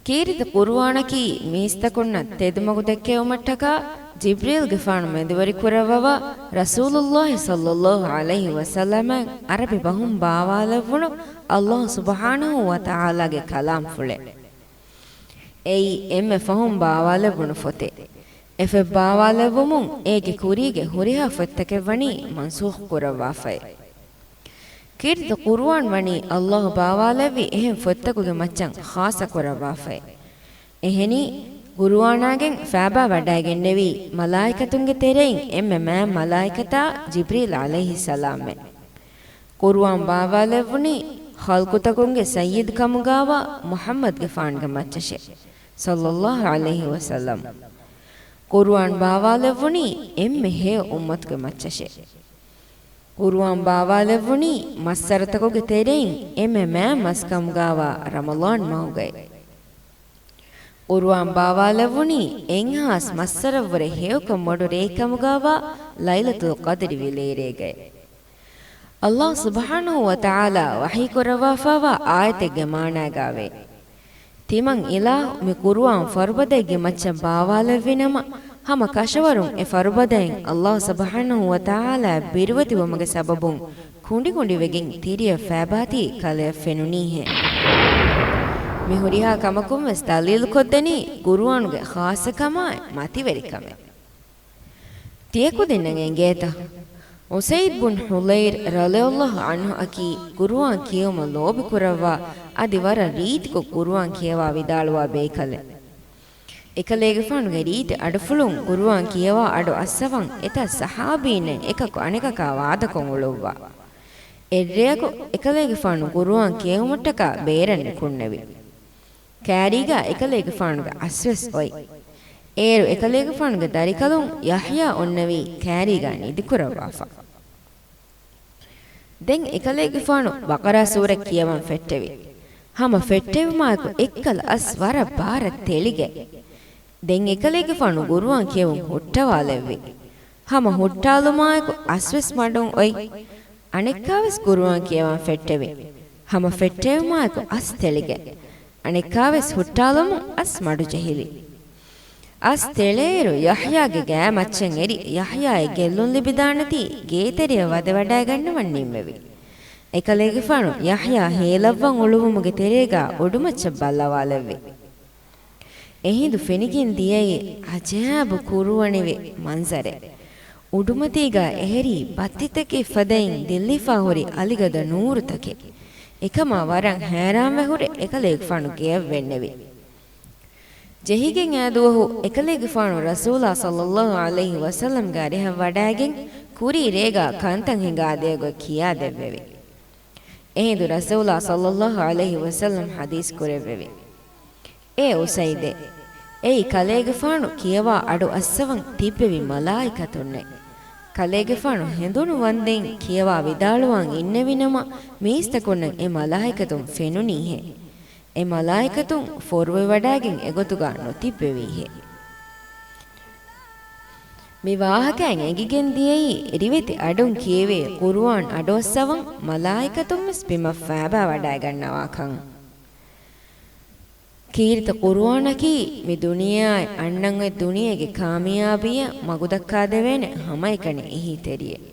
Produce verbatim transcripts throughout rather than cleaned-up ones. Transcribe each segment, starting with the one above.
ކީރިތި ޤުރުއާނަކީ މީސްތަކުންނަށް ތެދުމަގު ދެއްކެވުމަށްޓަކާ ޖިބްރީލްގެފާނު މެދުވެރިކުރައްވަވާ ރަސޫލުﷲ ޞައްލަﷲ ޢަލައިހި ވަސައްލަމައަށް ޢަރަބި ބަހުން ބާވާލެއްވުނު ﷲ ސުބްޙާނަހޫ ވަތަޢާލާގެ ކަލާމްފުޅެއް. އެއީ އެންމެ ފަހުން ބާވާލެއްވުނު ފޮތެއް. އެ ފޮތް ބާވާލެއްވުމުން އޭގެ ކުރީގެ ހުރިހާ ފޮތްތަކެއް ވަނީ މަންސޫޚު ކުރައްވާފައި. ކީރިތި ޤުރުއާން ވަނީ ﷲ ބާވާލެއްވި އެހެން ފޮތްތަކުގެ މައްޗަށް ޚާއްޞަ ކުރައްވާފައި. އެހެނީ، ޤުރުއާނާގެން ފައިބާވަޑައިގެންނެވީ މަލާއިކަތުންގެ ތެރެއިން އެންމެ މާތް މަލާއިކަތާ ޖިބްރީލް ޢަލައިހިއްސަލާމްއެއް. ޤުރުއާން ބާވާލެއްވުނީ ޚަލްޤުތަކުންގެ ސައްޔިދު ކަމުގާވާ މުޙައްމަދުގެފާނުގެ މައްޗަށޭ، ޞައްލަﷲ ޢަލައިހި ވަސައްލަމް. ޤުރުއާން ބާވާލެއްވުނީ އެންމެ ހެޔޮ އުއްމަތުގެ މައްޗަށޭ. ޤުރުއާން ބާވާލެއްވުނީ މައްސަރަތަކުގެ ތެރެއިން އެންމެ މާތް މަސް ކަމުގާވާ ރަމަޟާން މަހުގައި. ޤުރުއާން ބާވާލެއްވުނީ އެއްހާސް މައްސަރަށްވުރެ ހެޔޮކަން މޮޑު ރެއެއް ކަމުގާވާ ލައިލަތުލް ޤަދްރި ވިލޭރޭގައި. ﷲ ސުބްޙާނަހޫ ވަތަޢާލާ ވަޙީ ކުރައްވާފައިވާ އާޔަތެއްގެ މާނާގާވޭ. ތިމަން އިލާހު މި ޤުރުއާން ފަރުބަދައެއްގެ މައްޗަށް ބާވާލެއްވިނަމަ، ހަމަ ކަށަވަރުން އެ ފަރުބަދައިން ﷲ ސުބްޙާނަހޫ ވަތަޢާލާ ބިރުވެތިވުމުގެ ސަބަބުން ކުނޑިކުނޑިވެގެން ތިރިއަށް ފައިބާތީ ކަލެއަށް ފެނުނީހޭ. މި ހުރިހާ ކަމަކުން ވެސް ދަލީލުކޮށްދެނީ ޤުރުއާނުގެ ޚާއްޞަކަމާއި މަތިވެރިކަމެއް. ތިޔަކުދިންނަށް އެނގޭތަ؟ އުސައިދް ބުން ޙުޟައިރު ރަޟިޔަﷲ ޢަންހުއަކީ ޤުރުއާން ކިޔެވުމަށް ލޯބިކުރައްވާ، އަދި ވަރަށް ރީތިކޮށް ޤުރުއާން ކިޔަވާ ވިދާޅުވާ ބޭކަލެއް. އެކަލޭގެފާނުގެ ރީތި އަޑުފުޅުން ޤުރުއާން ކިޔަވާ އަޑު އައްސަވަން އެތައް ޞަޙާބީންނެއް އެކަކު އަނެކަކާ ވާދަކޮށް އުޅުއްވާ. އެއްރެއަކު އެކަލޭގެފާނު ޤުރުއާން ކިޔެވުމަށްޓަކާ ބޭރަށް ނިކުންނެވި. ކާރީގާ އެކަލޭގެފާނުގެ އަސްވެސް އޮތް. އޭރު އެކަލޭގެފާނުގެ ދަރިކަލުން ޔަޙްޔާ އޮންނެވީ ކާރީގާ ނިދިކުރައްވާފަ. ދެން އެކަލޭގެފާނު ބަޤަރާ ސޫރަ ކިޔަވަން ފެއްޓެވި. ހަމަ ފެއްޓެވުމާއެކު އެއްކަލަ އަސް ވަރަށް ބާރަށް ތެޅިގެން. ދެން އެކަލޭގެފާނު ޤުރުއާން ކިޔެވުން ހުއްޓަވާލެއްވި. ހަމަ ހުއްޓާލުމާއެކު އަސްވެސް މަޑުން އޮތް. އަނެއްކާވެސް ޤުރުއާން ކިޔަވަން ފެއްޓެވި. ހަމަ ފެއްޓެވުމާއެކު އަސް ތެޅިގެން. އަނެއްކާވެސް ހުއްޓާލުމުން އަސް މަޑުޖެހިލި. އަސް ތެޅޭއިރު ޔަޙްޔާގެ ގާތް މައްޗަށް އެރި ޔަޙްޔާއަށް ގެއްލުން ލިބިދާނެތީ ގޭތެރެއަށް ވަދެވަޑައިގަންނަވަން ނިންމެވި. އެކަލޭގެފާނު ޔަޙްޔާ ހޭލައްވަން އުޅުއްވުމުގެ ތެރޭގާ އުޑުމައްޗަށް ބައްލަވާލެއްވި. އެހިނދު ފެނިގެން ދިޔައީ އަޖައިބު ކުރުވަނިވި މަންޒަރެއް. އުޑުމަތީގާ އެހެރީ ބައްތިތަކެއް ފަދައިން ދިއްލިފާ ހުރި އަލިގަދަ ނޫރުތަކެއް. އެކަމާ ވަރަށް ހައިރާންވެ ހުރެ އެކަލޭގެފާނު ގެޔަށް ވެންނެވި. ޖެހިގެން އާ ދުވަހު އެކަލޭގެފާނު ރަސޫލާ ޞައްލަﷲ ޢަލައިހި ވަސައްލަމްގެ އަރިހަށް ވަޑައިގެން ކުރީ ރޭގާ ކަންތައް ހިނގާދޭ ގޮތް ކިޔާދެއްވެވި. އެހިނދު ރަސޫލާ ޞައްލަﷲ ޢަލައިހި ވަސައްލަމް ޙަދީޘް ކުރެއްވެވި. އޭ އުސައިދޭ! އެއީ ކަލޭގެފާނު ކިޔަވާ އަޑު އައްސަވަން ތިއްބެވި މަލާއިކަތުންނޭ. ކަލޭގެފާނު ހެނދުނު ވަންދެން ކިޔަވާ ވިދާޅުވާން އިންނެވިނަމަ، މީސްތަކުންނަށް އެ މަލާއިކަތުން ފެނުނީހޭ. އެ މަލާއިކަތުން ފޮރުވެވަޑައިގެން އެގޮތުގާ ނުތިއްބެވީހޭ. މި ވާހަކައިން އެނގިގެން ދިޔައީ، ރިވެތި އަޑުން ކިޔެވޭ ޤުރުއާން އަޑުއައްސަވަން މަލާއިކަތުން ވެސް ބިމަށް ފައިބާ ވަޑައިގަންނަވާކަން. ކީރިތި ޤުރުއާނަކީ މި ދުނިޔެއާއި އަންނަން އޮތް ދުނިޔޭގެ ކާމިޔާބީއަށް މަގުދައްކާދެވޭނެ ހަމައެކަނި އެހީތެރިއެއް.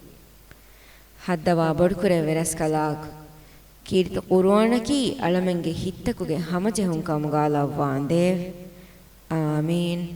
ހައްދަވާ ބޮޑުކުރެއްވި ރަސްކަލާކޮ! ކީރިތި ޤުރުއާނަކީ އަޅަމެންގެ ހިތްތަކުގެ ހަމަޖެހުން ކަމުގާ ލައްވާނދޭވެ. އާމީން.